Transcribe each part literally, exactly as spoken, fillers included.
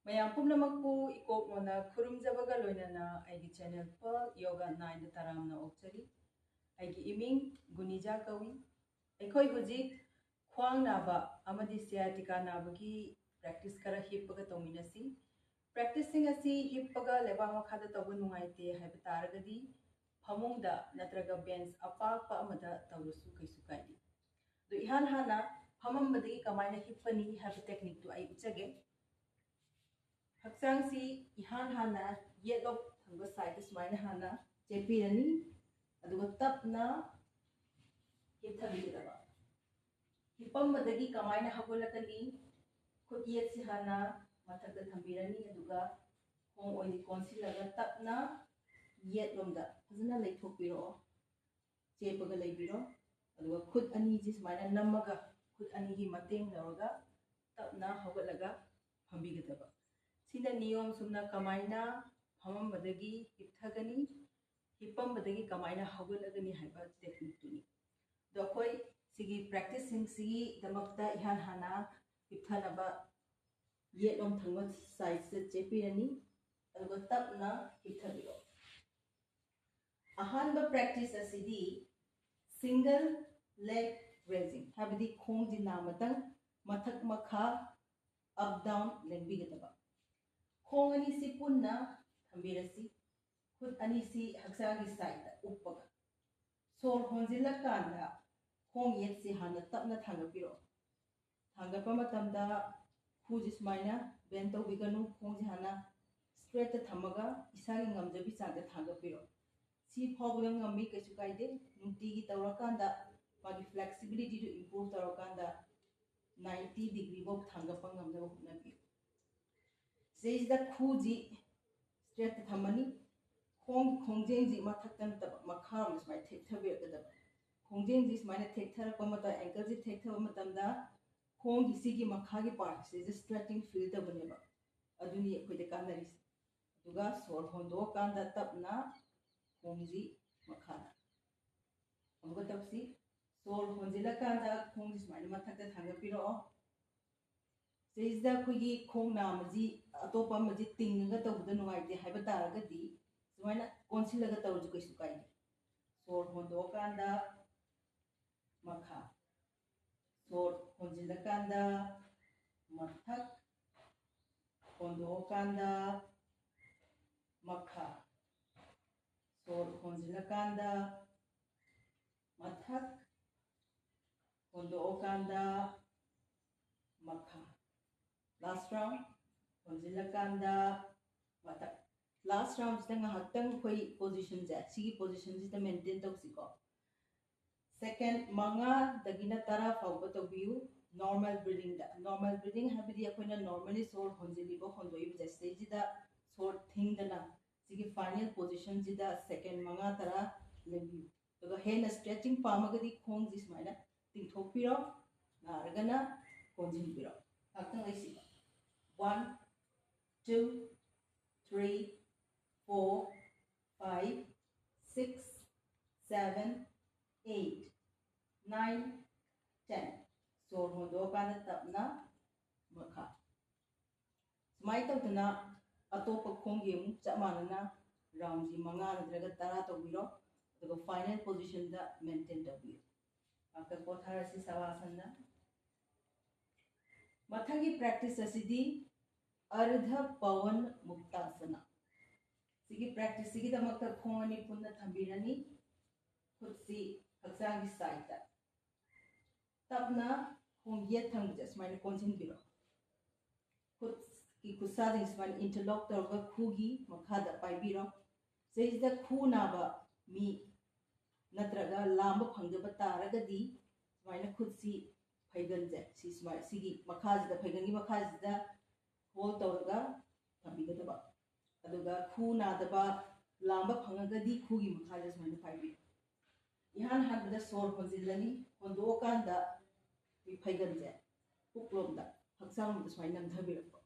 ꯃꯌꯥꯝ ꯄꯨꯝꯅꯃꯛꯄꯨ ꯏꯀꯣꯛ ꯃꯣꯟꯅ ꯈꯨꯔꯨꯝꯖꯕꯒ ꯂꯣꯏꯅꯅ ꯑꯩꯒꯤ ꯆꯦꯅꯦꯜ ꯄꯔꯜ ꯌꯣꯒꯥ ꯅꯥꯏꯟꯗ ꯇꯔꯥꯝꯅ ꯑꯣꯛꯆꯔꯤ꯫ ꯑꯩꯒꯤ ꯏꯃꯤꯡ ꯒꯨꯅꯤꯖꯥ ꯀꯧꯏ꯫ ꯑꯩꯈꯣꯏ ꯍꯧꯖꯤꯛ ꯈ꯭ꯋꯥꯡ ꯅꯥꯕ ꯑꯃꯗꯤ ꯁꯤꯌꯥꯇꯤꯀꯥ ꯅꯥꯕꯒꯤ ꯄ꯭ꯔꯦꯛꯇꯤꯁ ꯈꯔ ꯍꯤꯞꯄꯒ ꯇꯧꯃꯤꯟꯅꯁꯤ꯫ ꯄ꯭ꯔꯦꯛꯇꯤꯁꯁꯤꯡ ꯑꯁꯤ ꯍꯤꯞꯄꯒ ꯂꯩꯕꯥꯛ ꯃꯈꯥꯗ ꯇꯧꯕ ꯅꯨꯡꯉꯥꯏꯇꯦ ꯍꯥꯏꯕ ꯇꯥꯔꯒꯗꯤ ꯐꯃꯨꯡꯗ ꯅꯠꯇ꯭ꯔꯒ ꯕꯦꯟꯆ ꯑꯄꯥꯛꯄ ꯑꯃꯗ ꯇꯧꯔꯁꯨ ꯀꯩꯁꯨ ꯀꯥꯏꯗꯦ꯫ ꯑꯗꯨ ꯏꯍꯥꯟ ꯍꯥꯟꯅ ꯐꯝꯃꯝꯕꯗꯒꯤ ꯀꯃꯥꯏꯅ ꯍꯤꯞꯀꯅꯤ ꯍꯥꯏꯕ ꯇꯦꯛꯅꯤꯛꯇꯨ ꯑꯩ ꯎꯠꯆꯒꯦ꯫ ꯍꯛꯆꯥꯡꯁꯤ ꯏꯍꯥꯟ ꯍꯥꯟꯅ ꯌꯦꯠꯂꯣꯝ ꯊꯪꯕ ꯁꯥꯏꯗꯇ ꯁꯨꯃꯥꯏꯅ ꯍꯥꯟꯅ ꯆꯦꯞꯄꯤꯔꯅꯤ, ꯑꯗꯨꯒ ꯇꯞꯅ ꯍꯤꯞꯊꯕꯤꯒꯗꯕ꯫ ꯍꯤꯞꯄꯝꯕꯗꯒꯤ ꯀꯃꯥꯏꯅ ꯍꯧꯒꯠꯂꯛꯀꯅꯤ? ꯈꯨꯠ ꯌꯦꯠꯁꯤ ꯍꯥꯟꯅ ꯃꯊꯛꯇ ꯊꯝꯕꯤꯔꯅꯤ, ꯑꯗꯨꯒ ꯈꯣꯡ ꯑꯣꯏꯅ ꯀꯣꯟꯁꯤꯜꯂꯒ ꯇꯞꯅ ꯌꯦꯠꯂꯣꯝꯗ ꯐꯖꯅ ꯂꯩꯊꯣꯛꯄꯤꯔꯛꯑꯣ꯫ ꯆꯦꯞꯄꯒ ꯂꯩꯕꯤꯔꯣ꯫ ꯑꯗꯨꯒ ꯈꯨꯠ ꯑꯅꯤꯁꯤ ꯁꯨꯃꯥꯏꯅ ꯅꯝꯃꯒ, ꯈꯨꯠ ꯑꯅꯤꯒꯤ ꯃꯇꯦꯡ ꯂꯧꯔꯒ ꯇꯞꯅ ꯍꯧꯒꯠꯂꯒ ꯐꯝꯕꯤꯒꯗꯕ꯫ ꯁꯤꯅ ꯅꯤꯌꯣꯝ ꯆꯨꯝꯅ ꯀꯃꯥꯏꯅ ꯐꯝꯃꯝꯕꯗꯒꯤ ꯍꯤꯞꯊꯒꯅꯤ, ꯍꯤꯞꯄꯝꯕꯗꯒꯤ ꯀꯃꯥꯏꯅ ꯍꯧꯒꯠꯂꯒꯅꯤ ꯍꯥꯏꯕ ꯇꯦꯛꯅꯤꯛꯇꯨꯅꯤ꯫ ꯑꯗꯣ ꯑꯩꯈꯣꯏ ꯁꯤꯒꯤ ꯄ꯭ꯔꯦꯛꯇꯤꯁꯁꯤꯡꯁꯤꯒꯤꯗꯃꯛꯇ ꯏꯍꯥꯟ ꯍꯥꯟꯅ ꯍꯤꯞꯊꯅꯕ ꯌꯦꯠꯂꯣꯝ ꯊꯪꯕ ꯁꯥꯏꯗꯁꯤꯗ ꯆꯦꯞꯄꯤꯔꯅꯤ, ꯑꯗꯨꯒ ꯇꯞꯅ ꯍꯤꯞꯊꯕꯤꯔꯣ꯫ ꯑꯍꯥꯟꯕ ꯄ꯭ꯔꯦꯛꯇꯤꯁ ꯑꯁꯤꯗꯤ ꯁꯤꯡꯒꯜ ꯂꯦꯒ ꯔꯦꯖꯤꯡ, ꯍꯥꯏꯕꯗꯤ ꯈꯣꯡꯁꯤ ꯅꯥꯃꯇꯪ ꯃꯊꯛ ꯃꯈꯥ, ꯑꯞ ꯗꯥꯎꯟ ꯂꯦꯡꯕꯤꯒꯗꯕ꯫ ꯈꯣꯡ ꯑꯅꯤꯁꯤ ꯄꯨꯟꯅ ꯊꯝꯕꯤꯔꯁꯤ꯫ ꯈꯨꯠ ꯑꯅꯤꯁꯤ ꯍꯛꯆꯥꯡꯒꯤ ꯁꯥꯏꯗꯇ ꯎꯞꯄꯒ, ꯁꯣꯔ ꯍꯣꯟꯖꯤꯜꯂꯀꯥꯟꯗ ꯈꯣꯡ ꯌꯦꯠꯁꯤ ꯍꯥꯟꯅ ꯇꯞꯅ ꯊꯥꯡꯒꯠꯄꯤꯔꯛꯑꯣ꯫ ꯊꯥꯡꯒꯠꯄ ꯃꯇꯝꯗ ꯈꯨꯁꯤ ꯁꯨꯃꯥꯏꯅ ꯕꯦꯟ ꯇꯧꯕꯤꯒꯅꯨ, ꯈꯣꯡꯁꯤ ꯍꯥꯟꯅ ꯁ꯭ꯇ꯭ꯔꯦꯠꯇ ꯊꯝꯃꯒ ꯏꯁꯥꯒꯤ ꯉꯝꯖꯕꯤ ꯆꯥꯡꯗ ꯊꯥꯡꯒꯠꯄꯤꯔꯣ꯫ ꯁꯤ ꯐꯥꯎꯕꯗ ꯉꯝꯃꯤ, ꯀꯩꯁꯨ ꯀꯥꯏꯗꯦ꯫ ꯅꯨꯡꯇꯤꯒꯤ ꯇꯧꯔꯀꯥꯟꯗ ꯃꯥꯒꯤ ꯐ꯭ꯂꯦꯛꯁꯤꯕꯤꯂꯤꯇꯤꯗꯨ ꯏꯝꯄ꯭ꯔꯨꯚ ꯇꯧꯔꯀꯥꯟꯗ ꯅꯥꯏꯟꯇꯤ ꯗꯤꯒ꯭ꯔꯤ ꯐꯥꯎ ꯊꯥꯡꯒꯠꯄ ꯉꯝꯅꯕ ꯍꯣꯠꯅꯕꯤꯌꯨ꯫ ꯁꯤꯗꯩꯁꯤꯗ ꯈꯨꯁꯤ ꯁ꯭ꯇ꯭ꯔꯦꯠꯇ ꯊꯝꯃꯅꯤ꯫ ꯈꯣꯡ ꯈꯣꯡꯖꯦꯡꯁꯤ ꯃꯊꯛꯇ ꯅꯠꯇꯕ ꯃꯈꯥꯔꯣꯝꯗ ꯁꯨꯃꯥꯏꯅ ꯊꯦꯛꯊꯕꯤꯔꯛꯀꯗꯕ꯫ ꯈꯣꯡꯖꯦꯡꯁꯤ ꯁꯨꯃꯥꯏꯅ ꯊꯦꯛꯊꯔꯛꯄ ꯃꯇꯝ, ꯑꯦꯡꯀꯜꯁꯤ ꯊꯦꯛꯊꯕ ꯃꯇꯝꯗ ꯈꯣꯡꯒꯤ ꯁꯤꯒꯤ ꯃꯈꯥꯒꯤ ꯄꯥꯔꯠꯁꯤꯗ ꯁ꯭ꯇ꯭ꯔꯦꯆꯤꯡ ꯐꯤꯜ ꯇꯧꯒꯅꯦꯕ꯫ ꯑꯗꯨꯅꯤ ꯑꯩꯈꯣꯏꯗ ꯀꯥꯟꯅꯔꯤꯁꯦ꯫ ꯑꯗꯨꯒ ꯁꯣꯔ ꯍꯣꯟꯗꯣꯛꯑꯀꯥꯟꯗ ꯇꯞꯅ ꯈꯣꯡꯁꯤ ꯃꯈꯥꯗ꯫ ꯑꯃꯨꯛꯀ ꯇꯧꯁꯤ꯫ ꯁꯣꯔ ꯍꯣꯟꯖꯤꯜꯂꯀꯥꯟꯗ ꯈꯣꯡꯁꯤ ꯁꯨꯃꯥꯏꯅ ꯃꯊꯛꯇ ꯊꯥꯡꯒꯠꯄꯤꯔꯛꯑꯣ꯫ ꯁꯤꯗꯩꯁꯤꯗ ꯑꯩꯈꯣꯏꯒꯤ ꯈꯣꯡ ꯅꯥꯝꯃꯁꯤ ꯑꯇꯣꯞꯄ ꯑꯃꯁꯤ ꯇꯤꯡꯉꯒ ꯇꯧꯕꯗ ꯅꯨꯡꯉꯥꯏꯇꯦ ꯍꯥꯏꯕ ꯇꯥꯔꯒꯗꯤ ꯁꯨꯃꯥꯏꯅ ꯀꯣꯟꯁꯤꯜꯂꯒ ꯇꯧꯔꯁꯨ ꯀꯩꯁꯨ ꯀꯥꯏꯗꯦ꯫ ꯁꯣꯔ ꯍꯣꯟꯗꯣꯛꯑꯀꯥꯟꯗ ꯃꯈꯥ, ꯁꯣꯔ ꯍꯣꯟꯖꯤꯜꯂꯀꯥꯟꯗ ꯃꯊꯛ, ꯍꯣꯟꯗꯣꯛꯑꯀꯥꯟꯗ ꯃꯈꯥ, ꯁꯣꯔ ꯍꯣꯟꯖꯤꯜꯂꯀꯥꯟꯗ ꯃꯊꯛ, ꯍꯣꯟꯗꯣꯛꯑꯀꯥꯟꯗ ꯃꯈꯥ꯫ Last round, ꯍꯣꯟꯖꯤꯜꯂꯀꯥꯟꯗ ꯃꯊꯛ꯫ Last roundꯁꯤꯗ ꯉꯥꯏꯍꯥꯛꯇꯪ ꯑꯩꯈꯣꯏ ꯄꯣꯖꯤꯁꯟꯁꯦ, ꯁꯤꯒꯤ ꯄꯣꯖꯤꯁꯟꯁꯤꯗ ꯃꯦꯟꯇꯦꯟ ꯇꯧꯁꯤꯀꯣ꯫ ꯁꯦꯀꯦꯟ ꯃꯉꯥꯗꯒꯤꯅ ꯇꯔꯥ ꯐꯥꯎꯕ ꯇꯧꯕꯤꯌꯨ꯫ Normal breathingꯗ, normal breathing ꯍꯥꯏꯕꯗꯤ ꯑꯩꯈꯣꯏꯅ normally ꯁꯣꯔ ꯍꯣꯟꯖꯤꯜꯂꯤꯕ ꯍꯣꯟꯗꯣꯛꯏꯕꯁꯦ, ꯁꯤꯗꯩꯁꯤꯗ ꯁꯣꯔ ꯊꯤꯡꯗꯅ ꯁꯤꯒꯤ final positionꯁꯤꯗ ꯁꯦꯀꯦꯟ ꯃꯉꯥ ꯇꯔꯥ ꯂꯩꯕꯤꯌꯨ꯫ ꯑꯗꯨꯒ ꯍꯦꯟꯅ stretching ꯄꯥꯝꯃꯒꯗꯤ ꯈꯣꯡꯁꯤ ꯁꯨꯃꯥꯏꯅ ꯇꯤꯡꯊꯣꯛꯄꯤꯔꯣ, ꯅꯥꯔꯒꯅ ꯀꯣꯟꯁꯤꯟꯕꯤꯔꯣ꯫ ꯉꯥꯛꯇꯪ ꯂꯩꯁꯤꯀꯣ꯫ One, two, three, four, five, six, seven, eight, nine, ten꯫ ꯁꯣꯔ ꯍꯣꯟꯗꯣꯛꯑꯀꯥꯟꯗ ꯇꯞꯅ ꯃꯈꯥ꯫ ꯁꯨꯃꯥꯏꯅ ꯇꯧꯗꯅ ꯑꯇꯣꯞꯄ ꯈꯣꯡꯒꯤ ꯑꯃꯨꯛ ꯆꯞ ꯃꯥꯟꯅꯅ roundꯁꯤ ꯃꯉꯥ ꯅꯠꯇ꯭ꯔꯒ ꯇꯔꯥ ꯇꯧꯕꯤꯔꯣ꯫ ꯑꯗꯨꯒ final positionꯗ maintain ꯇꯧꯕꯤꯌꯨ꯫ ꯉꯥꯛꯇꯪ ꯄꯣꯊꯥꯔꯁꯤ ꯁꯕꯥꯁꯟꯗ꯫ ꯃꯊꯪꯒꯤ practice ꯑꯁꯤꯗꯤ ꯑꯔꯙ ꯄꯋꯟ ꯃꯨꯛꯇꯥꯁꯅ꯫ ꯁꯤꯒꯤ practiceꯁꯤꯒꯤꯗꯃꯛꯇ ꯈꯣꯡ ꯑꯅꯤ ꯄꯨꯟꯅ ꯊꯝꯕꯤꯔꯅꯤ꯫ ꯈꯨꯠꯁꯤ ꯍꯛꯆꯥꯡꯒꯤ sideꯇ꯫ ꯇꯞꯅ ꯈꯣꯡ ꯌꯦꯠ ꯊꯪꯕꯁꯦ ꯁꯨꯃꯥꯏꯅ ꯀꯣꯟꯁꯤꯟꯕꯤꯔꯣ꯫ ꯈꯨꯠꯀꯤ ꯈꯨꯠꯁꯥꯁꯤꯡ ꯁꯨꯃꯥꯏꯅ interlock ꯇꯧꯔꯒ ꯈꯨꯒꯤ ꯃꯈꯥꯗ ꯄꯥꯏꯕꯤꯔꯣ꯫ ꯁꯤꯗꯩꯁꯤꯗ ꯈꯨ ꯅꯥꯕ ꯃꯤ ꯅꯠꯇ꯭ꯔꯒ ꯂꯥꯝꯕ ꯐꯪꯗꯕ ꯇꯥꯔꯒꯗꯤ ꯁꯨꯃꯥꯏꯅ ꯈꯨꯠꯁꯤ ꯐꯩꯒꯟꯁꯦ ꯁꯤ ꯁꯨꯃꯥꯏꯅ ꯁꯤꯒꯤ ꯃꯈꯥꯁꯤꯗ, ꯐꯩꯒꯟꯒꯤ ꯃꯈꯥꯁꯤꯗ hold ꯇꯧꯔꯒ ꯊꯝꯕꯤꯒꯗꯕ꯫ ꯑꯗꯨꯒ ꯈꯨ ꯅꯥꯗꯕ, ꯂꯥꯝꯕ ꯐꯪꯉꯒꯗꯤ ꯈꯨꯒꯤ ꯃꯈꯥꯗ ꯁꯨꯃꯥꯏꯅ ꯄꯥꯏꯕꯤꯌꯨ꯫ ꯏꯍꯥꯟ ꯍꯥꯟꯕꯗ ꯁꯣꯔ ꯍꯣꯟꯖꯤꯜꯂꯅꯤ, ꯍꯣꯟꯗꯣꯛꯑꯀꯥꯟꯗ ꯑꯩꯈꯣꯏ ꯐꯩꯒꯟꯁꯦ ꯄꯨꯛꯂꯣꯝꯗ, ꯍꯛꯆꯥꯡꯂꯣꯝꯗ ꯁꯨꯃꯥꯏꯅ ꯅꯝꯊꯕꯤꯔꯛꯄ꯫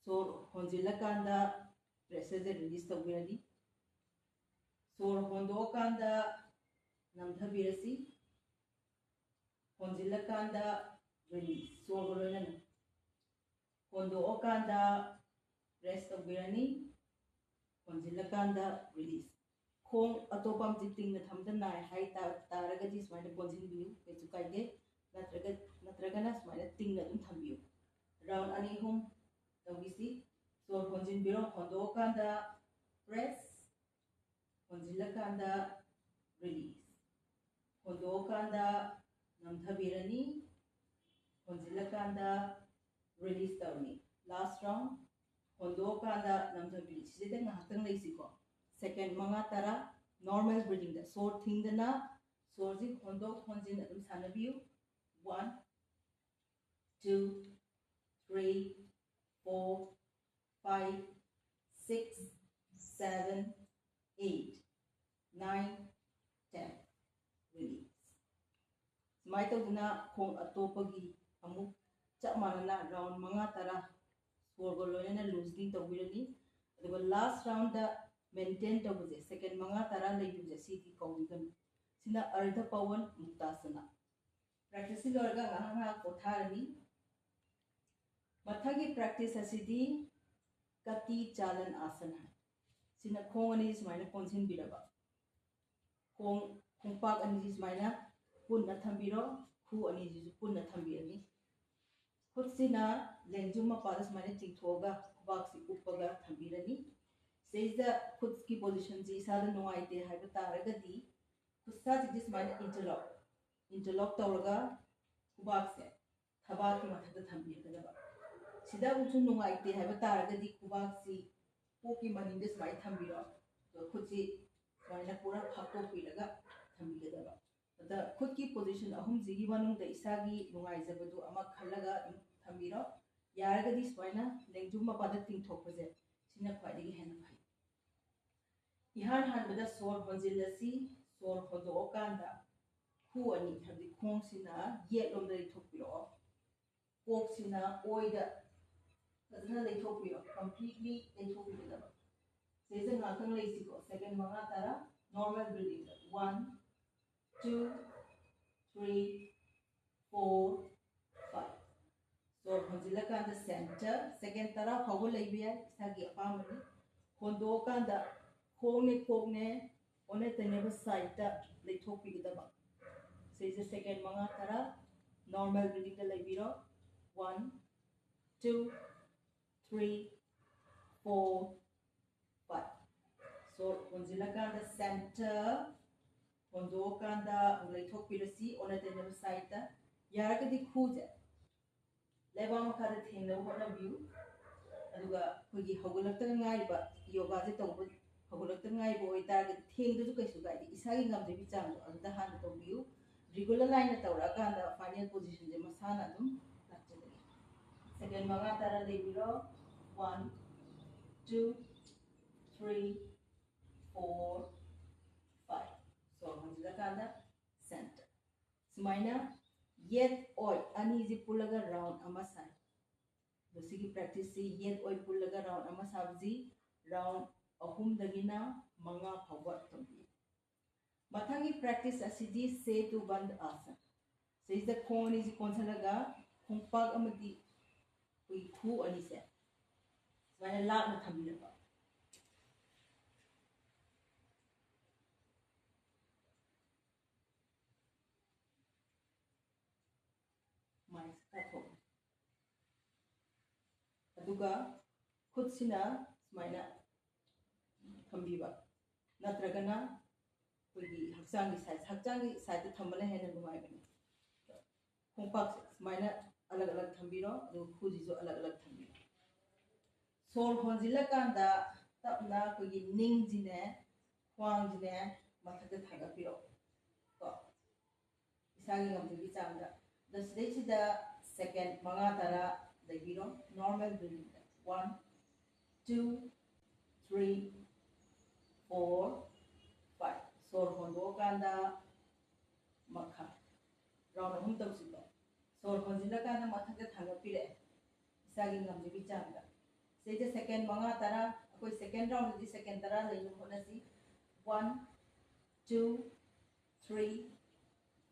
ꯁꯣꯔ ꯍꯣꯟꯖꯤꯜꯂꯀꯥꯟꯗ pressureꯁꯦ release ꯇꯧꯕꯤꯔꯅꯤ꯫ ꯁꯣꯔ ꯍꯣꯟꯗꯣꯛꯑꯀꯥꯟꯗ ꯅꯝꯊꯕꯤꯔꯁꯤ꯫ ꯍꯣꯟꯖꯤꯜꯂꯀꯥꯟꯗ release. ꯁꯣꯔꯒ ꯂꯣꯏꯅꯅ ꯍꯣꯟꯗꯣꯛꯑꯀꯥꯟꯗ press ꯇꯧꯕꯤꯔꯅꯤ, ꯍꯣꯟꯖꯤꯜꯂꯀꯥꯟꯗ release. ꯈꯣꯡ ꯑꯇꯣꯞꯄ ꯑꯃꯗꯤ ꯇꯤꯡꯅ ꯊꯝꯗ ꯅꯥꯏ ꯍꯥꯏ ꯇꯥ- ꯇꯥꯔꯒꯗꯤ ꯁꯨꯃꯥꯏꯅ ꯀꯣꯟꯁꯤꯟꯕꯤꯌꯨ, ꯀꯩꯁꯨ ꯀꯥꯏꯗꯦ. ꯅꯠꯇ꯭ꯔꯒ ꯅꯠꯇ꯭ꯔꯒꯅ ꯁꯨꯃꯥꯏꯅ ꯇꯤꯡꯅ ꯑꯗꯨꯝ ꯊꯝꯕꯤꯌꯨ. Round ꯑꯅꯤ ꯑꯍꯨꯝ ꯇꯧꯕꯤꯁꯤ. ꯁꯣꯔ ꯍꯣꯟꯖꯤꯟꯕꯤꯔꯣ, ꯍꯣꯟꯗꯣꯛꯑꯀꯥꯟꯗ press, ꯍꯣꯟꯖꯤꯜꯂꯀꯥꯟꯗ release. ꯍꯣꯟꯗꯣꯛꯑꯀꯥꯟꯗ ꯅꯝꯊꯕꯤꯔꯅꯤ, ꯍꯣꯟꯖꯤꯜꯂꯀꯥꯟꯗ release ꯇꯧꯔꯅꯤ. Last round. ꯍꯣꯟꯗꯣꯛꯑꯀꯥꯟꯗ ꯅꯝꯊꯕꯤꯔꯅꯤ. ꯁꯤꯁꯤꯗ ꯉꯥꯏꯍꯥꯛꯇꯪ ꯂꯩꯁꯤꯀꯣ, second ꯃꯉꯥ ꯇꯔꯥ. Normal breathingꯗ ꯁꯣꯔ ꯊꯤꯡꯗꯅ ꯁꯣꯔꯁꯤ ꯍꯣꯟꯗꯣꯛ ꯍꯣꯟꯖꯤꯟ ꯑꯗꯨꯝ ꯁꯥꯟꯅꯕꯤꯌꯨ. One, two, three, four, five, six, seven, eight, nine, ten. Release. ꯁꯨꯃꯥꯏꯅ ꯇꯧꯗꯅ ꯈꯣꯡ ꯑꯇꯣꯞꯄꯒꯤ ꯑꯃꯨꯛ ꯆꯞ ꯃꯥꯟꯅꯅ round ꯃꯉꯥ ꯇꯔꯥ ꯁꯣꯔꯒ ꯂꯣꯏꯅꯅ loosening ꯇꯧꯕꯤꯔꯅꯤ. ꯑꯗꯨꯒ last roundꯗ maintain ꯇꯧꯕꯁꯦ, second ꯃꯉꯥ ꯇꯔꯥ ꯂꯩꯕꯤꯕꯁꯦ, ꯁꯤꯗꯤ ꯀꯧꯕꯤꯒꯅꯤ. ꯁꯤꯅ Ardha Pavan Muktasana. Practiceꯁꯤ ꯂꯣꯏꯔꯒ ꯉꯥꯏꯍꯥꯛ ꯉꯥꯏꯍꯥꯛ ꯄꯣꯊꯥꯔꯅꯤ. ꯃꯊꯪꯒꯤ practice ꯑꯁꯤꯗꯤ Kati Chalan Asana ꯍꯥꯏ. ꯁꯤꯅ ꯈꯣꯡ ꯑꯅꯤ ꯁꯨꯃꯥꯏꯅ ꯀꯣꯟꯁꯤꯟꯕꯤꯔꯕ, ꯈꯣꯡ ꯈꯣꯡꯄꯥꯛ ꯑꯅꯤꯁꯤ ꯁꯨꯃꯥꯏꯅ ꯄꯨꯟꯅ ꯊꯝꯕꯤꯔꯣ, ꯈꯨ ꯑꯅꯤꯁꯤꯁꯨ ꯄꯨꯟꯅ ꯊꯝꯕꯤꯔꯅꯤ. ꯈꯨꯠꯁꯤꯅ ꯂꯦꯡꯖꯨꯝ ꯃꯄꯥꯗ ꯁꯨꯃꯥꯏꯅ ꯆꯤꯡꯊꯣꯛꯑꯒ ꯈꯨꯕꯥꯛꯁꯤ ꯎꯞꯄꯒ ꯊꯝꯕꯤꯔꯅꯤ. ꯁꯤꯗꯩꯁꯤꯗ ꯈꯨꯠꯀꯤ positionꯁꯤ ꯏꯁꯥꯗ ꯅꯨꯡꯉꯥꯏꯇꯦ ꯍꯥꯏꯕ ꯇꯥꯔꯒꯗꯤ ꯈꯨꯠꯁꯥꯁꯤꯡꯁꯤ ꯁꯨꯃꯥꯏꯅ interlock, interlock ꯇꯧꯔꯒ ꯈꯨꯕꯥꯛꯁꯦ ꯊꯕꯥꯛꯀꯤ ꯃꯊꯛꯇ ꯊꯝꯕꯤꯒꯗꯕ꯫ ꯁꯤꯗ ꯑꯃꯨꯛꯁꯨ ꯅꯨꯡꯉꯥꯏꯇꯦ ꯍꯥꯏꯕ ꯇꯥꯔꯒꯗꯤ ꯈꯨꯕꯥꯛꯁꯤ ꯀꯣꯛꯀꯤ ꯃꯅꯤꯡꯗ ꯁꯨꯃꯥꯏꯅ ꯊꯝꯕꯤꯔꯣ꯫ ꯑꯗꯨꯒ ꯈꯨꯠꯁꯤ ꯁꯨꯃꯥꯏꯅ ꯄꯨꯔꯥ ꯐꯥꯛꯇꯣꯛꯄꯤꯔꯒ ꯊꯝꯕꯤꯒꯗꯕ꯫ ꯑꯗ ꯈꯨꯠꯀꯤ position ꯑꯍꯨꯝꯁꯤꯒꯤ ꯃꯅꯨꯡꯗ ꯏꯁꯥꯒꯤ ꯅꯨꯡꯉꯥꯏꯖꯕꯗꯨ ꯑꯃ ꯈꯜꯂꯒ ꯑꯗꯨꯝ ꯊꯝꯕꯤꯔꯣ꯫ ꯌꯥꯔꯒꯗꯤ ꯁꯨꯃꯥꯏꯅ ꯂꯦꯡꯖꯨꯝ ꯃꯄꯥꯗ ꯇꯤꯡꯊꯣꯛꯄꯁꯦ, ꯁꯤꯅ ꯈ꯭ꯋꯥꯏꯗꯒꯤ ꯍꯦꯟꯅ ꯐꯩ꯫ ꯏꯍꯥꯟ ꯍꯥꯟꯕꯗ ꯁꯣꯔ ꯍꯣꯟꯖꯤꯜꯂꯁꯤ, ꯁꯣꯔ ꯍꯣꯟꯗꯣꯛꯑꯀꯥꯟꯗ ꯈꯨ ꯑꯅꯤ, ꯍꯥꯏꯕꯗꯤ ꯈꯣꯡꯁꯤꯅ ꯌꯦꯠꯂꯣꯝꯗ ꯂꯩꯊꯣꯛꯄꯤꯔꯛꯑꯣ, ꯀꯣꯛꯁꯤꯅ ꯑꯣꯏꯗ ꯐꯖꯅ ꯂꯩꯊꯣꯛꯄꯤꯔꯣ, completely ꯂꯩꯊꯣꯛꯄꯤꯒꯗꯕ꯫ ꯁꯤꯗꯩꯗ ꯉꯥꯛꯇꯪ ꯂꯩꯁꯤꯀꯣ, second ꯃꯉꯥ ꯇꯔꯥ, normal breathingꯗ꯫ One, two, three, four, ꯁꯣꯔ ꯍꯣꯟꯖꯤꯜꯂꯀꯥꯟꯗ center, second ꯇꯔꯥ ꯐꯥꯎꯕ ꯂꯩꯕ ꯌꯥꯏ, ꯏꯁꯥꯒꯤ ꯑꯄꯥꯝꯕꯅꯤ꯫ ꯍꯣꯟꯗꯣꯛꯑꯀꯥꯟꯗ ꯈꯣꯡꯅꯦ ꯈꯣꯡꯅꯦ ꯑꯣꯟꯅ ꯇꯩꯅꯕ sideꯇ ꯂꯩꯊꯣꯛꯄꯤꯒꯗꯕ꯫ ꯁꯤꯁꯦ second ꯃꯉꯥ ꯇꯔꯥ normal breathingꯗ ꯂꯩꯕꯤꯔꯣ꯫ One, two, three, four, five. ꯁꯣꯔ ꯍꯣꯟꯖꯤꯜꯂꯀꯥꯟꯗ center, ꯍꯣꯟꯗꯣꯛꯑꯀꯥꯟꯗ ꯑꯃꯨꯛ ꯂꯩꯊꯣꯛꯄꯤꯔꯁꯤ ꯑꯣꯟꯅ ꯇꯩꯅꯕ sideꯇ꯫ ꯌꯥꯔꯒꯗꯤ ꯈꯨꯁꯦ ꯂꯩꯕꯥꯛ ꯃꯈꯥꯗ ꯊꯦꯡꯅꯕ ꯍꯣꯠꯅꯕꯤꯌꯨ꯫ ꯑꯗꯨꯒ ꯑꯩꯈꯣꯏꯒꯤ ꯍꯧꯒꯠꯂꯛꯇ ꯉꯥꯏꯔꯤꯕ, ꯌꯣꯒꯥꯁꯦ ꯇꯧꯕ ꯍꯧꯒꯠꯂꯛꯇ ꯉꯥꯏꯕ ꯑꯣꯏꯇꯥꯔꯒꯗꯤ ꯊꯦꯡꯗꯁꯨ ꯀꯩꯁꯨ ꯀꯥꯏꯗꯦ, ꯏꯁꯥꯒꯤ ꯉꯝꯖꯕꯤ ꯆꯥꯡꯗꯣ ꯑꯗꯨꯗ ꯍꯥꯟꯅ ꯇꯧꯕꯤꯌꯨ꯫ Regular line ꯇꯧꯔꯛꯑꯀꯥꯟꯗ final positionꯁꯦ ꯃꯁꯥꯅ ꯑꯗꯨꯝ ꯂꯥꯛꯆꯒꯅꯤ꯫ Second ꯃꯉꯥ ꯇꯔꯥ ꯂꯩꯕꯤꯔꯣ꯫ One, two, three, four, five. ꯁꯣꯔ ꯍꯣꯟꯖꯤꯜꯂꯀꯥꯟꯗ center꯫ ꯁꯨꯃꯥꯏꯅ ꯌꯦꯠ ꯑꯣꯏ ꯑꯅꯤꯁꯤ ꯄꯨꯜꯂꯒ round ꯑꯃ ꯁꯥꯏ꯫ ꯑꯗꯣ ꯁꯤꯒꯤ practiceꯁꯤ ꯌꯦꯠ ꯑꯣꯏ ꯄꯨꯜꯂꯒ round ꯑꯃ ꯁꯥꯕꯁꯤ round ꯑꯍꯨꯝꯗꯒꯤꯅ ꯃꯉꯥ ꯐꯥꯎꯕ ꯇꯧꯕꯤꯌꯨ꯫ ꯃꯊꯪꯒꯤ practice ꯑꯁꯤꯗꯤ ꯁꯦꯇꯨ ꯕꯟꯗ ꯑꯥꯁꯟ꯫ ꯁꯤꯗꯩꯁꯤꯗ ꯈꯣꯡ ꯑꯅꯤꯁꯤ ꯀꯣꯟꯁꯤꯜꯂꯒ ꯈꯣꯡꯄꯥꯛ ꯑꯃꯗꯤ ꯑꯩꯈꯣꯏꯒꯤ ꯈꯨ ꯑꯅꯤꯁꯦ ꯁꯨꯃꯥꯏꯅ ꯂꯥꯞꯅ ꯊꯝꯕꯤꯔꯕ꯫ ꯃꯥꯏꯁꯦ ꯇꯥꯊꯣꯛꯑꯣ꯫ ꯑꯗꯨꯒ ꯈꯨꯠꯁꯤꯅ ꯁꯨꯃꯥꯏꯅ ꯊꯝꯕꯤꯕ, ꯅꯠꯇ꯭ꯔꯒꯅ ꯑꯩꯈꯣꯏꯒꯤ ꯍꯛꯆꯥꯡꯒꯤ side, ꯍꯛꯆꯥꯡꯒꯤ sideꯇ ꯊꯝꯕꯅ ꯍꯦꯟꯅ ꯅꯨꯡꯉꯥꯏꯕꯅꯤ꯫ ꯈꯣꯡꯄꯥꯛꯁꯦ ꯁꯨꯃꯥꯏꯅ ꯑꯂꯛ ꯑꯂꯛ ꯊꯝꯕꯤꯔꯣ, ꯑꯗꯨꯒ ꯈꯨꯖꯤꯁꯨ ꯑꯂꯛ ꯑꯂꯛ ꯊꯝꯕꯤꯔꯣ꯫ ꯁꯣꯔ ꯍꯣꯟꯖꯤꯜꯂꯀꯥꯟꯗ ꯇꯞꯅ ꯑꯩꯈꯣꯏꯒꯤ ꯅꯤꯡꯁꯤꯅꯦ, ꯈ꯭ꯋꯥꯡꯁꯤꯅꯦ ꯃꯊꯛꯇ ꯊꯥꯡꯒꯠꯄꯤꯔꯣ꯫ ꯀꯣ, ꯏꯁꯥꯒꯤ ꯉꯝꯖꯕꯤ ꯆꯥꯡꯗ꯫ ꯑꯗꯣ ꯁꯤꯗꯩꯁꯤꯗ second ꯃꯉꯥ ꯇꯔꯥ ꯂꯩꯕꯤꯔꯣ꯫ Normal breathingꯗ one, two, three, four, five꯫ ꯁꯣꯔ ꯍꯣꯟꯗꯣꯛꯑꯀꯥꯟꯗ ꯃꯈꯥ꯫ Round ꯑꯍꯨꯝ ꯇꯧꯁꯤꯀꯣ꯫ ꯁꯣꯔ ꯍꯣꯟꯖꯤꯜꯂꯀꯥꯟꯗ ꯃꯊꯛꯇ ꯊꯥꯡꯒꯠꯄꯤꯔꯛꯑꯦ, ꯏꯁꯥꯒꯤ ꯉꯝꯖꯕꯤ ꯆꯥꯡꯗ꯫ ꯁꯤꯗꯩꯗ second ꯃꯉꯥ ꯇꯔꯥ, ꯑꯩꯈꯣꯏ second roundꯗꯗꯤ second ꯇꯔꯥ ꯂꯩꯅꯕ ꯍꯣꯠꯅꯁꯤ꯫ One, two, three,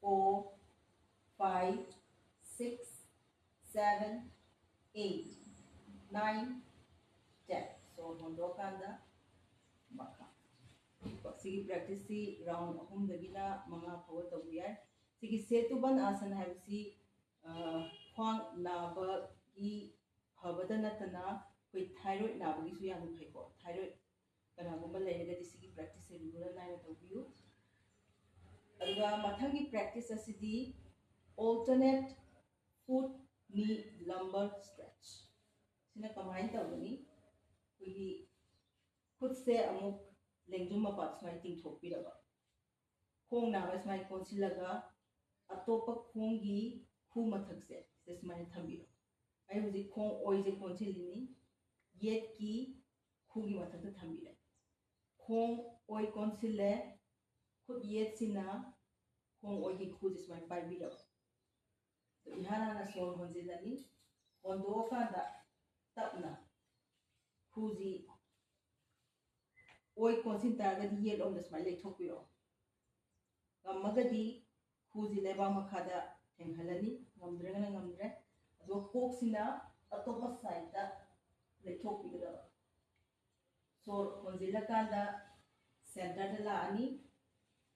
four, five, six, seven, eight, nine, ten꯫ ꯁꯣꯔ ꯍꯣꯟꯗꯣꯛꯑꯀꯥꯟꯗ ꯃꯈꯥ꯫ ꯁꯤꯒꯤ ꯄ꯭ꯔꯦꯛꯇꯤꯁꯁꯤ ꯔꯥꯎꯟ ꯑꯍꯨꯝꯗꯒꯤꯅ ꯃꯉꯥ ꯐꯥꯎꯕ ꯇꯧꯕ ꯌꯥꯏ꯫ ꯁꯤꯒꯤ ꯁꯦꯇꯨꯕꯟ ꯑꯥꯁꯟ ꯍꯥꯏꯕꯁꯤ, ꯑ, ꯈ꯭ꯋꯥꯡ ꯅꯥꯕꯒꯤ ꯐꯕꯗ ꯅꯠꯇꯅ ꯑꯩꯈꯣꯏ ꯊꯥꯏꯔꯣꯏꯗ ꯅꯥꯕꯒꯤꯁꯨ ꯌꯥꯝꯅ ꯐꯩꯀꯣ꯫ ꯊꯥꯏꯔꯣꯏꯗ ꯀꯅꯥꯒꯨꯝꯕ ꯂꯩꯔꯒꯗꯤ ꯁꯤꯒꯤ ꯄ꯭ꯔꯦꯛꯇꯤꯁꯁꯦ ꯔꯤꯒꯨꯂꯔ ꯅꯥꯏꯅ ꯇꯧꯕꯤꯌꯨ꯫ ꯑꯗꯨꯒ ꯃꯊꯪꯒꯤ ꯄ꯭ꯔꯦꯛꯇꯤꯁ ꯑꯁꯤꯗꯤ alternate foot knee lumbar stretch꯫ ꯁꯤꯅ ꯀꯃꯥꯏꯅ ꯇꯧꯒꯅꯤ? ꯑꯩꯈꯣꯏꯒꯤ ꯈꯨꯠꯁꯦ ꯑꯃꯨꯛ ꯂꯦꯡꯖꯨꯝ ꯃꯄꯥ ꯁꯨꯃꯥꯏꯅ ꯇꯤꯡꯊꯣꯛꯄꯤꯔꯕ, ꯈꯣꯡ ꯅꯥꯝꯃ ꯁꯨꯃꯥꯏꯅ ꯀꯣꯟꯁꯤꯜꯂꯒ ꯑꯇꯣꯞꯄ ꯈꯣꯡꯒꯤ ꯈꯨ ꯃꯊꯛꯁꯦ ꯁꯤꯗ ꯁꯨꯃꯥꯏꯅ ꯊꯝꯕꯤꯔꯣ꯫ ꯑꯩ ꯍꯧꯖꯤꯛ ꯈꯣꯡ ꯑꯣꯏꯁꯦ ꯀꯣꯟꯁꯤꯜꯂꯤꯅꯤ, ꯌꯦꯠꯀꯤ ꯈꯨꯒꯤ ꯃꯊꯛꯇ ꯊꯝꯕꯤꯔꯦ꯫ ꯈꯣꯡ ꯑꯣꯏ ꯀꯣꯟꯁꯤꯜꯂꯦ, ꯈꯨꯠ ꯌꯦꯠꯁꯤꯅ ꯈꯣꯡ ꯑꯣꯏꯒꯤ ꯈꯨꯁꯦ ꯁꯨꯃꯥꯏꯅ ꯄꯥꯏꯕꯤꯔꯕ꯫ ꯑꯗꯣ ꯏꯍꯥꯟ ꯍꯥꯟꯅ ꯁꯣꯔ ꯍꯣꯟꯖꯤꯜꯂꯅꯤ꯫ ꯍꯣꯟꯗꯣꯛꯑꯀꯥꯟꯗ ꯇꯞꯅ ꯈꯨꯁꯤ ꯑꯣꯏ ꯀꯣꯟꯁꯤꯟ ꯇꯥꯔꯒꯗꯤ ꯌꯦꯠꯂꯣꯝꯗ ꯁꯨꯃꯥꯏꯅ ꯂꯩꯊꯣꯛꯄꯤꯔꯛꯑꯣ꯫ ꯉꯝꯃꯒꯗꯤ ꯈꯨꯁꯤ ꯂꯩꯕꯥꯛ ꯃꯈꯥꯗ ꯊꯦꯡꯍꯜꯂꯅꯤ, ꯉꯝꯗ꯭ꯔꯒꯅ ꯉꯝꯗ꯭ꯔꯦ꯫ ꯑꯗꯨꯒ ꯀꯣꯛꯁꯤꯅ ꯑꯇꯣꯞꯄ ꯁꯥꯏꯗꯇ ꯂꯩꯊꯣꯛꯄꯤꯒꯗꯕ꯫ ꯁꯣꯔ ꯍꯣꯟꯖꯤꯜꯂꯀꯥꯟꯗ ꯁꯦꯟꯇꯔꯗ ꯂꯥꯛꯑꯅꯤ,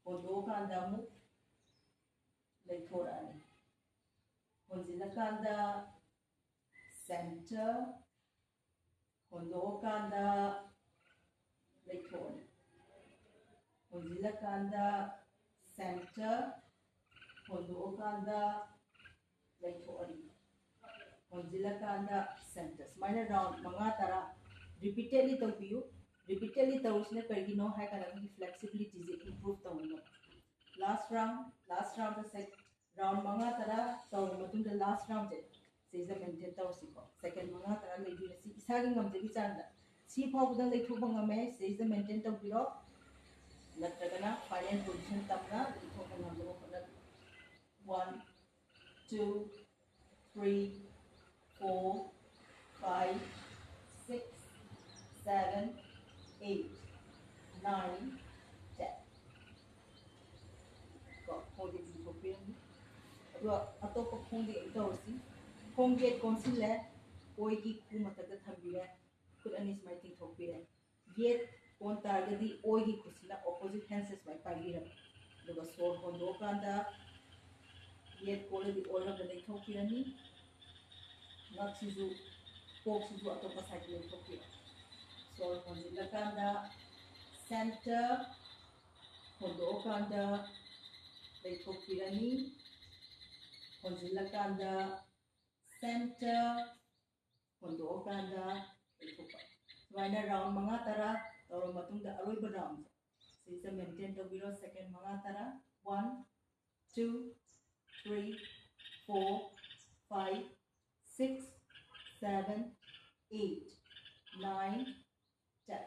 ꯍꯣꯟꯗꯣꯛꯑꯀꯥꯟꯗ ꯑꯃꯨꯛ ꯂꯩꯊꯣꯔꯛꯑꯅꯤ꯫ ꯍꯣꯟꯖꯤꯜꯂꯀꯥꯟꯗ ꯁꯦꯟꯇꯔ, ꯍꯣꯟꯗꯣꯛꯑꯀꯥꯟꯗ ꯂꯩꯊꯣꯛꯑꯅꯤ꯫ ꯍꯣꯟꯖꯤꯜꯂꯀꯥꯟꯗ ꯁꯦꯟꯇꯔ, ꯍꯣꯟꯗꯣꯛꯑꯀꯥꯟꯗ ꯂꯩꯊꯣꯛꯑꯅꯤ꯫ ꯍꯣꯟꯖꯤꯜꯂꯀꯥꯟꯗ ꯁꯦꯟꯇꯔ꯫ ꯁꯨꯃꯥꯏꯅ ꯔꯥꯎꯟ ꯃꯉꯥ ꯇꯔꯥ ꯔꯤꯄꯤꯇꯦꯗꯂꯤ ꯇꯧꯕꯤꯌꯨ꯫ ꯔꯤꯄꯤꯇꯦꯗꯂꯤ ꯇꯧꯔꯤꯁꯤꯅ ꯀꯔꯤꯒꯤꯅꯣ ꯍꯥꯏ ꯀꯥꯟꯗ ꯑꯩꯈꯣꯏꯒꯤ ꯐ꯭ꯂꯦꯛꯁꯤꯕꯤꯂꯤꯇꯤꯁꯦ ꯏꯝꯄ꯭ꯔꯨꯚ ꯇꯧꯅꯕ꯫ ꯂꯥꯁ ꯔꯥꯎꯟ, ꯂꯥꯁ ꯔꯥꯎꯟꯗ ꯁꯦ ꯔꯥꯎꯟ ꯃꯉꯥ ꯇꯔꯥ ꯇꯧꯔꯕ ꯃꯇꯨꯡꯗ ꯂꯥꯁ ꯔꯥꯎꯟꯁꯦ ꯁꯤꯗꯩꯁꯤꯗ ꯃꯦꯟꯇꯦꯟ ꯇꯧꯔꯁꯤꯀꯣ꯫ ꯁꯦꯀꯦꯟ ꯃꯉꯥ ꯇꯔꯥ ꯂꯩꯕꯤꯔꯁꯤ ꯏꯁꯥꯒꯤ ꯉꯝꯖꯕꯤ ꯆꯥꯡꯗ꯫ ꯁꯤ ꯐꯥꯎꯕꯗꯪ ꯂꯩꯊꯣꯛꯄ ꯉꯝꯃꯦ, ꯁꯤꯗꯩꯁꯤꯗ ꯃꯦꯟꯇꯦꯟ ꯇꯧꯕꯤꯔꯣ, ꯅꯠꯇ꯭ꯔꯒꯅ ꯐꯥꯏꯅꯦꯜ ꯄꯣꯖꯤꯁꯟ ꯇꯝꯅ ꯂꯩꯊꯣꯛꯄ ꯉꯝꯅꯕ ꯍꯣꯠꯅꯕꯤꯌꯨ꯫ One, two, three, four, five, six, seven, eight, nine, ten꯫ ꯀꯣ, ꯈꯣꯡꯗꯤ ꯇꯤꯡꯊꯣꯛꯄꯤꯔꯝꯃꯤ꯫ ꯑꯗꯨꯒ ꯑꯇꯣꯞꯄ ꯈꯣꯡꯗꯤ ꯑꯃꯨꯛ ꯇꯧꯔꯁꯤ꯫ ꯈꯣꯡ ꯌꯦꯠ ꯀꯣꯟꯁꯤꯜꯂꯦ, ꯑꯣꯏꯒꯤ ꯈꯨ ꯃꯊꯛꯇ ꯊꯝꯕꯤꯔꯦ꯫ ꯈꯨꯠ ꯑꯅꯤ ꯁꯨꯃꯥꯏꯅ ꯇꯤꯡꯊꯣꯛꯄꯤꯔꯦ꯫ ꯌꯦꯠ ꯀꯣꯟ ꯇꯥꯔꯒꯗꯤ ꯑꯣꯏꯒꯤ ꯈꯨꯠꯁꯤꯅ opposite hand ꯁꯦ ꯁꯨꯃꯥꯏꯅ ꯄꯥꯏꯕꯤꯔꯕ, ꯑꯗꯨꯒ ꯁꯣꯔ ꯍꯣꯟꯗꯣꯛꯑꯀꯥꯟꯗ ꯌꯦꯠ ꯀꯣꯜꯂꯗꯤ ꯑꯣꯜꯂꯒ ꯂꯩꯊꯣꯛꯄꯤꯔꯅꯤ꯫ ꯉꯛꯁꯤꯁꯨ, ꯀꯣꯛꯁꯤꯁꯨ ꯑꯇꯣꯞꯄ side ꯇ ꯂꯩꯊꯣꯛꯄꯤꯔꯣ꯫ ꯁꯣꯔ ꯍꯣꯟꯖꯤꯜꯂꯀꯥꯟꯗ center, ꯍꯣꯟꯗꯣꯛꯑꯀꯥꯟꯗ ꯂꯩꯊꯣꯛꯄꯤꯔꯅꯤ꯫ ꯍꯣꯟꯖꯤꯜꯂꯀꯥꯟꯗ center, ꯍꯣꯟꯗꯣꯛꯑꯀꯥꯟꯗ ꯂꯩꯊꯣꯛꯄ꯫ ꯁꯨꯃꯥꯏꯅ round ꯃꯉꯥ ꯇꯔꯥ ꯇꯧꯔ ꯃꯇꯨꯡꯗ ꯑꯔꯣꯏꯕ round ꯁꯦ ꯁꯤꯁꯦ maintain ꯇꯧꯕꯤꯔꯣ, second ꯃꯉꯥ ꯇꯔꯥ꯫ One, two, three, four, five, six, seven, eight, nine, ten꯫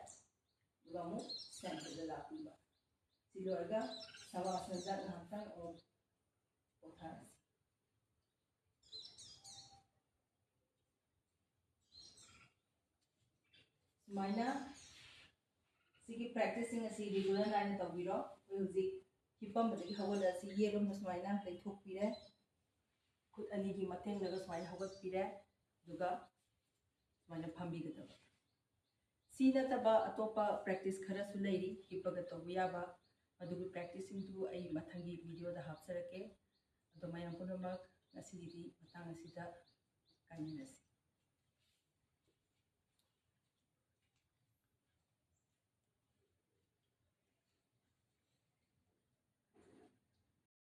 ꯑꯗꯨꯒ ꯑꯃꯨꯛ center ꯗ ꯂꯥꯛꯄꯤꯕ꯫ ꯁꯤ ꯂꯣꯏꯔꯒ ꯁꯕꯥꯁꯅꯗ ꯉꯥꯏꯍꯥꯛꯇꯪ ꯑꯃꯨꯛ ꯄꯣꯊꯥꯔꯁꯤ꯫ ꯁꯨꯃꯥꯏꯅ ꯁꯤꯒꯤ practice ꯁꯤꯡ ꯑꯁꯤ regular ꯅꯥꯏꯅ ꯇꯧꯕꯤꯔꯣ꯫ ꯑꯩꯈꯣꯏ ꯍꯧꯖꯤꯛ ꯍꯤꯞꯄꯝꯕꯗꯒꯤ ꯍꯧꯒꯠꯂꯛꯑꯁꯤ, ꯌꯦꯠꯂꯣꯝꯗ ꯁꯨꯃꯥꯏꯅ ꯂꯩꯊꯣꯛꯄꯤꯔꯦ, ꯈꯨꯠ ꯑꯅꯤꯒꯤ ꯃꯇꯦꯡꯅꯒ ꯁꯨꯃꯥꯏꯅ ꯍꯧꯒꯠꯄꯤꯔꯦ, ꯑꯗꯨꯒ ꯁꯨꯃꯥꯏꯅ ꯐꯝꯕꯤꯒꯗꯕ꯫ ꯁꯤ ꯅꯠꯇꯕ ꯑꯇꯣꯞꯄ practice ꯈꯔꯁꯨ ꯂꯩꯔꯤ ꯍꯤꯞꯄꯒ ꯇꯧꯕ ꯌꯥꯕ, ꯑꯗꯨꯒꯤ practice ꯁꯤꯡꯗꯨ ꯑꯩ ꯃꯊꯪꯒꯤ video ꯗ ꯍꯥꯞꯆꯔꯛꯀꯦ꯫ ꯑꯗꯣ ꯃꯌꯥꯝ ꯄꯨꯝꯅꯃꯛ ꯉꯁꯤꯒꯤꯗꯤ ꯃꯇꯥꯡ ꯑꯁꯤꯗ ꯀꯥꯏꯅꯔꯁꯤ꯫